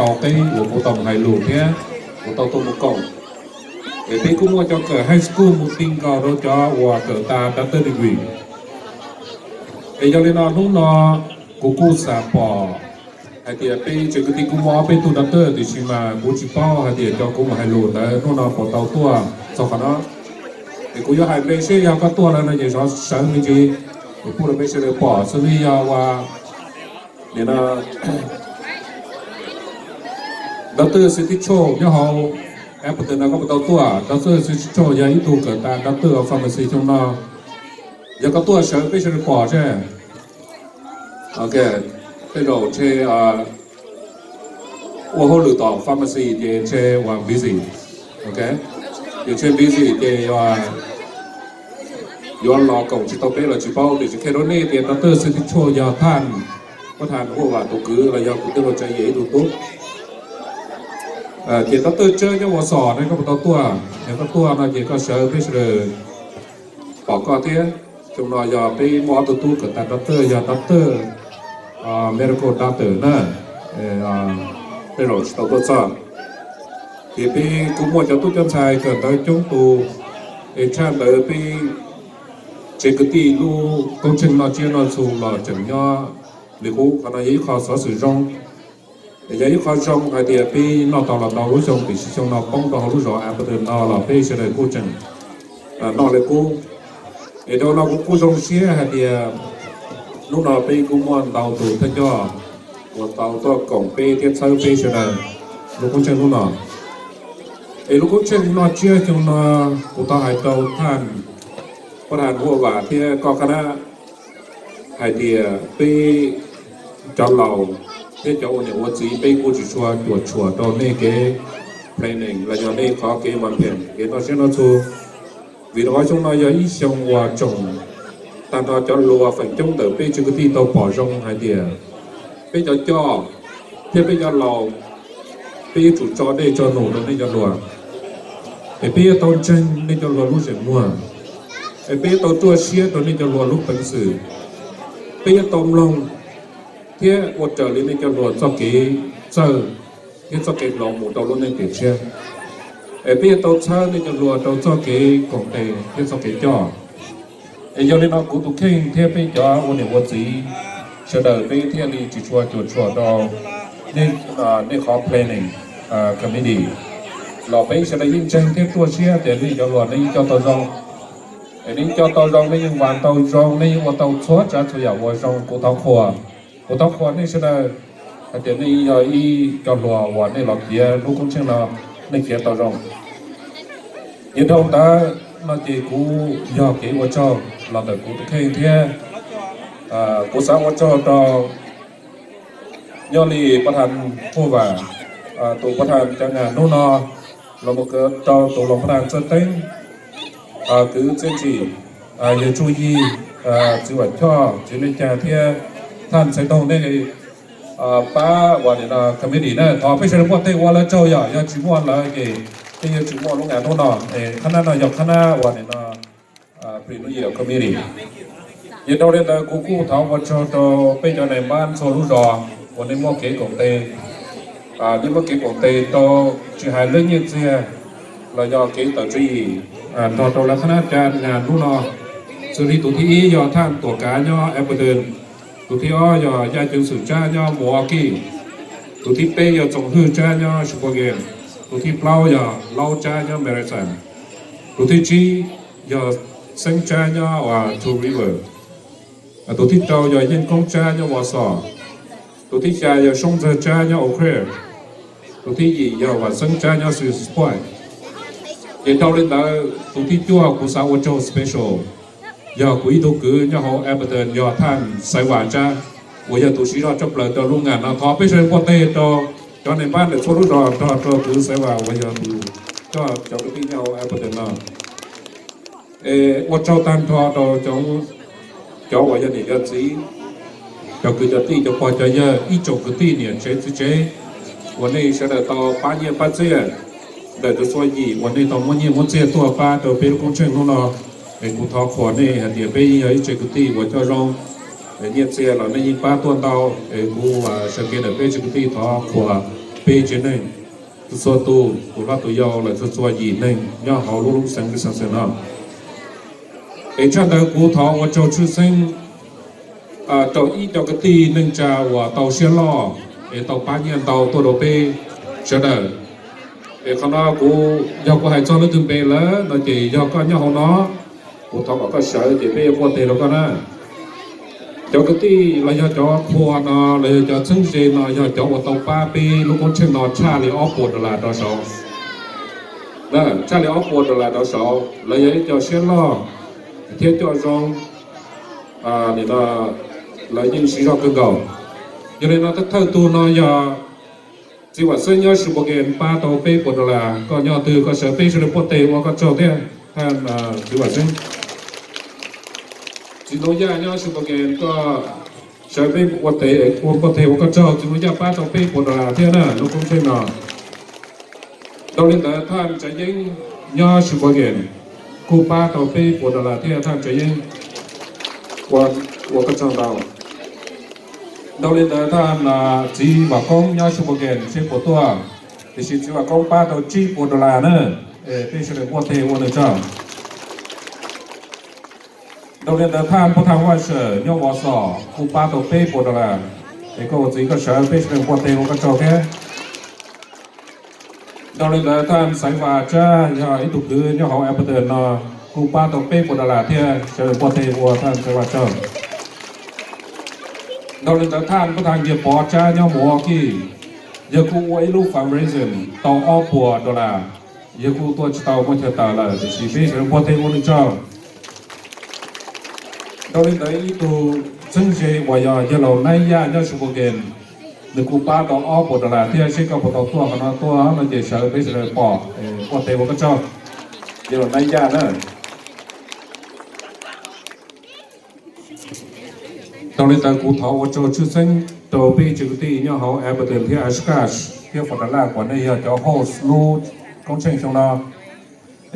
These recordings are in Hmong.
tau qeb uas kuv tau mus hais lus thiab kuv tau tuaj mus koom. Es peb kuj muaj cov kawm high school mus ti nkaus rau cov uas kawm tas doctor degree. Es yog li no hnub no kuv kuj xav pom hais tias peb tsev kwv tij kuj muaj ob peb tug doctor tiam sis mas kuv tsis paub hais tias cov kuv mus hais lus ntawd hnub no puas tau tuaj txog qhov no. Es kuv yuav hais npe seb yog koj tuaj lawm no ces sawv me ntsis, kuv pub rau peb sawv daws pom xws li yog uas nim no doctor Xwm Tib Tshuaj nyob hauv Appleton no koj puas tau tuaj? Doctor Xwm Tib Tshuaj yog ib tug kawm tas doctor of pharmacy xyoo no. Yog koj tuaj sawv peb sawv daws pom seb. Ok, tej zaum ntshe ua hauj lwm tom pharmacy ces ntshe uas busy. Ok, ces ntshe busy ces yuav los koom tsis tau peb los tsis paub, tiam sis qhia rau nej tias doctor Xwm Tib Tshuaj yog thaj, pab thaj huaj vam tus kwv los yog kuv tij laug Tsav Yias ib tug tub. Ces doctor Tsab nyob Wausau ne, koj puas tau tuaj? Yog koj tuaj no ces koj sawv peb sawv daws pom koj thiab. Xyoo no yog peb muaj ob tug tub kawm tas doctor, yog doctor, medical doctor na, tej zaum tsis tau tuaj txog. Ces peb kuj muaj cov tub cov ntxhais kawm ntawv coob tus, es tshaj ntawd peb tsev kwv tij lub koob tsheej noj tsiab noj txhu los tseem nyob li qub. Qhov no yog ib qho xov xwm zoo, yog ib qho zoo hais tias peb noj tau los ntau lub xyoo, tiam sis xyoo no poob rau hauv lub zos Appleton no los peb sawv daws kuj tseem noj li qub. Es dhau no kuv kuj zoo siab hais tias hnub no peb kuj muaj ntau tus thawj coj uas tau tuaj koom peb thiab txhawb peb sawv daws lub koob tsheej hnub no. Es lub koob tsheej noj tsiab xyoo no kuv tau hais rau thaj, pab thaj huaj vam thiab koj qhab nab hais tias peb cov laus thiab cov ua niam ua txiv peb kuj tsis tshua cuam tshuam rau nej kev planning los yog nej qhov kev vam phem kev noj tsiab noj txhu. Vim rau qhov xyoo no yog ib xyoo uas tsoom tag nrho cov hluas feem coob ntawm peb tsev kwv tij tau pom zoo hais tias peb cov coj thiab peb cov laus, peb yuav tsum tso dej tso num rau nej cov hluas, es peb yuav tau ntseeg nej cov hluas lub zeem muag, es peb yuav tau ruaj siab rau nej cov hluas lub peev xwm, peb yuav tau mloog thiab ua raws li nej cov hluas txoj kev txawj thiab txoj kev hloov mus rau lub neej tiam tshiab. Es peb yuav tau txhawb nej cov hluas rau txoj kev koom tes thiab txoj kev coj. Es yog li no kuv tus kheej thiab peb cov ua niam ua txiv sawv daws peb thiaj li tsis tshua cuam tshuam rau nej qhov planning committee los peb sawv daws yeej ntseeg thiab ruaj siab tias nej cov hluas nej yeej coj tau zoo. Es nej yeej coj tau zoo, nej yeej vam tau zoo, nej yeej ua tau txhua tsav txhua yam uas zoo. Kuv thov qhuas, kuv thov qhuas nej sawv daws hais tias nej yog ib cov hluas uas nej los khiav lub koob tsheej no, nej khiav tau zoo. Ces dhau ntawd no ces kuv yog kev ua tsaug los ntawm kuv tus kheej thiab kuv xav ua tsaug rau nyob li pab thaj huaj vam, tus pab thaj cov nas hnub no, los mus rau tus los pab thaj Txawj Teeb, kwv Txiaj Ntsim, yawg Tsuj Yig, txiv Vam Choj, txiv Liaj Cag thiab thaj Ntxhais Toog nej pab uas nim no committee na, thov peb sawv daws muaj tej ua lawv tsaug yom, yog tsis muaj lawv ces peb yuav tsis muaj lub nas hnub no. Qhab nab no yog qhab nab uas nim no pre-New Year committee. Ces dhau li ntawd kuv kuj thov ua tsaug rau peb cov nais npab txhua lub zos uas nej muaj kev koom tes, nej muaj kev koom tes rau tsis hais lub nyiaj txiag los yog kev tawm tswv yim nrog rau lawv qhab nab cov nas hnub no. Xws li tus thib ib yog thaj Tuam Kav nyob Appleton, tus thib ob yog Yaj Ceev Xwm Tsab nyob Milwaukee, tus thib peb yog Txoov Hwj Tsab nyob Sheboygan, tus thib plaub yog Laub Tsab nyob Madison, tus thib tsib yog Xeeb Tsab nyob Two River, tus thib rau yog Yeej Koob Tsab nyob Wausau, tus thib xya yog Soob Ntxawg Tsab nyob Eau Claire, tus thib yim yog Vam Xeeb Tsab nyob Stevens Point. Ces dhau li ntawd tus thib cuaj kuv xav ua tsaug special yog kuv ib tug kwv nyob hauv Appleton yog thaj Xaiv Vam Tsab, uas yog tus siv zog tshaj plaws rau lub nas no. Thov peb sawv daws npuaj teg rau cov nais npab ntawm txhua lub zos nrog rau kwv Xaiv Vam uas yog tus coj cov kwv tij nyob hauv Appleton no. Ua tsaug tag nrho rau cov uas yog niam yog txiv, cov kwv cov tij, cov pog cov yawg, ib tsoom kwv tij niam tsev txiv tsev uas nej sawv daws tau pab nyiaj pab txiaj ntawm tus txhua yim uas nej tau muab nyiaj muab txiaj tuaj pab rau peb lub koob tsheej hnub no. Es kuv thov qhuas nej hais tias peb yeej yog ib tsev kwv tij uas coj zoo, nyiaj txiag los nej yeej pab tuaj ntau. Es kuv sawv kev ntawm peb tsev kwv tij thov qhuas peb tsev neeg, txhua tus tus hlob tus yau lawm txhua txhua yim neeg nyob hauv lub lub xeev Wisconsin no. Es tshaj ntawd kuv thov ua tsaug tshwj xeeb rau ib co kwv tij neej tsa uas tau siab loj es tau pab nyiaj ntau tuaj rau peb sawv daws. Es qhov no kuv, yog kuv hais txog leej twg npe lawm no ces yog koj nyob hauv no, kuv thov kom koj sawv ces peb yuav npuaj teg rau koj na. Cov kwv tij los yog cov qhua no los yog cov txheeb ze no yog cov uas tau pab peb lub koob tsheej no tshaj li ob puas dollar rov saud. Tshaj li ob puas dollar rov saud, lawv yog ib co siab loj thiab coj zoo, lawv yeej siv zog kawg nkaus. Yog li no thawj tug no yog txiv Vam Xeeb nyob Sheboygan pab tau peb puas dollar. Koj nyob twg koj sawv peb sawv daws npuaj teg ua koj tsaug thiab, thaj txiv Vam Xeeb. Txiv Ntoo Yaj nyob Sheboygan koj sawv peb ua teg, ua npuaj teg ua koj tsaug, txiv Ntoo Yaj pab tau peb puas dollar thiab na lub koob tsheej no. Dhau li ntawd thaj Tsav Yeeb nyob Sheboygan kuj pab tau peb puas dollar thiab, thaj Tsav Yeeb, ua koj tsaug ntau. Dhau li ntawd thaj txiv Vam Koob nyob Sheboygan seb puas tuaj, tiam sis txiv Vam Koob pab tau tsib puas dollar na, peb sawv daws npuaj teg ua nws tsaug. Dhau li ntawd thaj Npauj Thaj Vaj Sawm nyob Wausau kuj pab tau peb puas dollar, es koj ua txiv koj sawv peb sawv daws npuaj teg ua koj tsaug thiab. Dhau li ntawd thaj Xaiv Vas Tsab yog ib tug kwv nyob hauv Appleton no kuj pab tau peb puas dollar thiab, sawv daws npuaj teg ua thaj Xaiv Vas tsaug. Dhau li ntawd thaj Npauj Thaj Nkiag Pov Tsab nyob Milwaukee, yawg kuj ua ib lub fundraising tau ob puas dollar, yawg kuj tuaj tsis tau muaj chaw tawm lawm tiam sis peb sawv daws npuaj teg ua nws tsaug. Dhau li ntawd ib tug txheeb ze uas yog yawg laus Naib Yaj nyob Sheboygan, nws kuj pab tau ob puas dollar thiab, seb koj puas tau tuaj qhov no tuaj no ces sawv peb sawv daws pom, npuaj teg ua koj tsaug, yawg laus Naib Yaj na. Dhau li ntawd kuv thov ua tsaug tshwj xeeb rau peb tsev kwv tij nyob hauv Appleton thiab Oshkosh thiab Fort Dallas uas nej yog cov host lub koob tsheej xyoo no.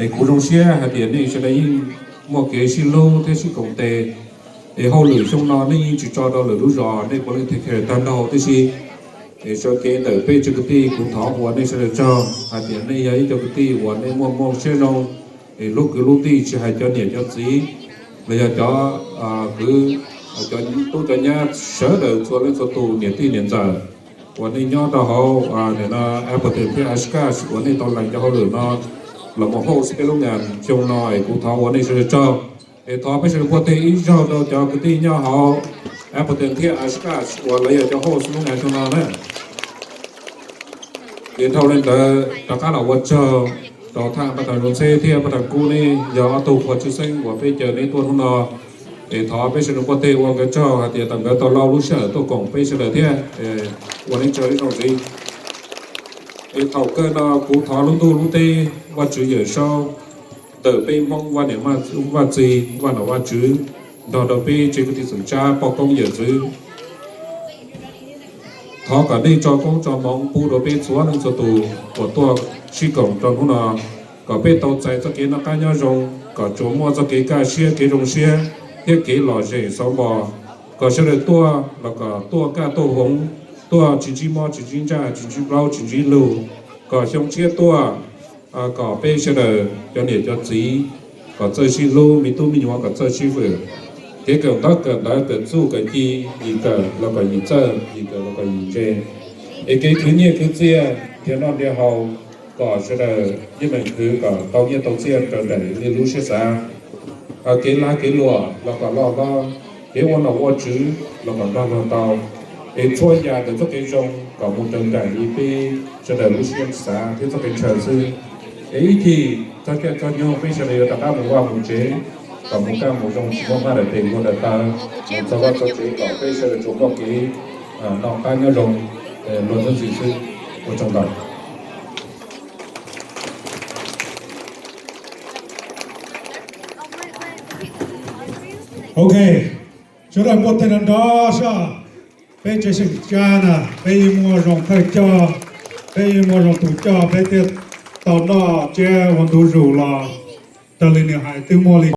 Es kuv zoo siab hais tias nej sawv daws yeej muaj kev sib hlub thiab sib koom tes, es hauj lwm xyoo no nej yeej tsis tso rau lwm lub zos, nej puav leej take care tag nrho tib si. Es sawv kev ntawm peb tsev kwv tij kuv thov ua nej sawv daws tsaug hais tias nej yog ib co kwv tij uas nej muaj moo siab zoo, es hlub kwv hlub tij tsis hais cov niam cov txiv los yog cov kwv, cov tub cov nyab sawv daws txhua leej txhua tus niam tij niam ntxawm uas nej nyob rau hauv Appleton thiab Oshkosh uas nej tau lees cov hauj lwm no los mus host peb lub ngam xyoo no es kuv thov ua nej sawv daws tsaug. Es thov peb sawv daws npuaj teg ib zaug rau cov kwv tij nyob hauv Appleton thiab Oshkosh uas lawv yog cov host lub ngam xyoo no na. Es dhau li ntawd rov qab los ua tsaug rau thaj Paj Thas Zoo Ntxheb thiab Paj Thas Kub, neb yog ob tug qhua tshwj xeeb uas peb caw neb tuaj hnub no. Es thov peb sawv daws npuaj teg ua nkawd tsaug hais tias tau nkawd tau lau lub sij hawm tuaj koom peb sawv daws thiab, ua neb tsaug ib zaug ntxiv. Es thaum kawg no kuv thov lub ntuj lub teb Vaj Tswv Yawm Saub ntawm peb Hmoob Vaj Niam Vaj Txiv, Vaj Nom Vaj Tswv nrog rau peb tsev kwv tij xeem Tsab poj koob yawm txwv. Thov kom nej tso koob tso hmoov pub rau peb txhua leej txhua tus uas tuaj sib koom rau hnub no, kom peb tau txais txoj kev noj qab nyob zoo, kom tsuas muaj txoj kev kaj siab kev zoo siab thiab kev lom zem xov npo, kom sawv daws tuaj los kom tuaj kaj tuaj hmoov, tuaj tsis ntsib mob tsis ntsib ntsaj tsis ntsib plaub tsis ntsib lug, kom xyoo tshiab tuaj kom peb sawv daws cov niam cov txiv kom txawj sib hlub, me tub me nyuam kom txawj sib fwm, kev kawm ntaub kawm ntawv kawm txuj kawm ci, yim kawm los kom yim txawj, yim kawm los kom yim ntse, es kev khwv nyiaj khwv txiaj nrhiav noj nrhiav haus kom sawv daws yeej meem khwv kom tau nyiaj tau txiaj raws nraim li lub siab xav. Kev lag kev luam los kom loj hlob, kev ua nom ua tswv los kom nrog luag tau, es txhua yam ntawm txoj kev zoo kom mus raws nraim li peb sawv daws lub siab xav thiab txoj kev ntshaw xwb. Es ib chim txog caij txog nyoog peb sawv daws yuav rov qab mus vaj mus tsev, kom mus kaj mus zoo tsis muaj mab daim tes luag daim taw, mus txog vaj txog tsev kom peb sawv daws tsuas muaj kev noj qab nyob zoo luag ntxhi xwb. Ua tsaug ntau. Ok, sawv daws npuaj teg nrov nrov soj. Peb tsev xeem Tsab na peb yeej muaj zoo thawj coj, peb yeej muaj zoo tus coj, peb thiaj tau noj tsiab ua ntu zus los. Raws li nws hais twb muaj li